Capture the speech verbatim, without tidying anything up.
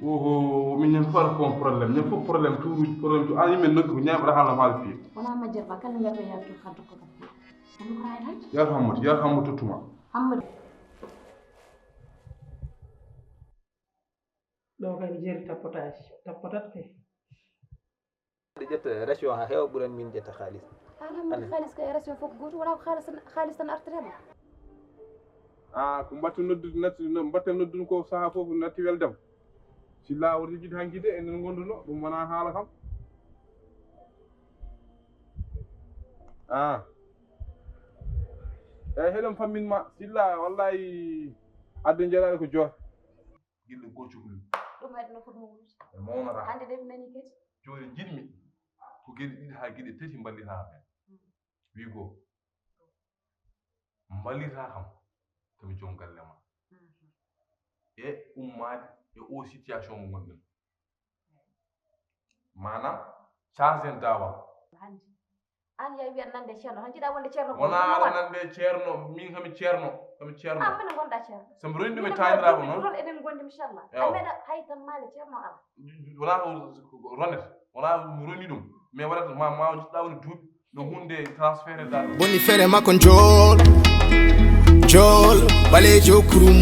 Oho, min ñande fof aɗa fof problème, ñande fof problème, tuuruuji, problème, tu an yimɓe nokki ko ñaaɓata haalna maɗa piye. Wona majjere ba kala ngarɓe yaltu kaddu ko ɗum. Kono ko ay tan. Yar Hammadi, yar Hammadi tottuma. Hammadi. Ɗo kay mi jeeri tappotaaji, tappotat kay. Ɓe ƴetta région ha heewa ɓuran min ƴetta xaalis. An hammadi xaalis kay région fof ko gooto wona ko xaalis tan artirema. A ko mbatte noddude natti mbatte noddude ko saha fof natti weldema. Silla woti jiɗ hanki de enen gonduno ɗum wona haala kam. A eyyi heɗen famminma silla wallahi adde jeeɗaɗo ko joor. Gille goccuɗum. Ɗum haydno foti mawnude. E mawnata. Hande de mi nani kadi. Joni jiɗmi ko geɗe ɗiɗi ha geɗe tati mballita ɓen. Wi goo mballita kam komi joom galle ma e ummaade e o situation mo gonɗen. Manam change en dawal. Hande an yawi wiyat nande ceerno tan jiɗa wonde ceerno wona aɗa nande ceerno min kami ceerno kami ceerno an minen gonɗa ceerno somi roni ɗum e taniraɓo noon rol eɗen gondi inchallah a meeɗa hay tan maale ceerno ala wona ko ronet wona mi roni ɗum mais waɗata ma ma jiɗɗa woni duuɓi no hunde transféré dal boni fere makko njool njool ɓaleejo kurum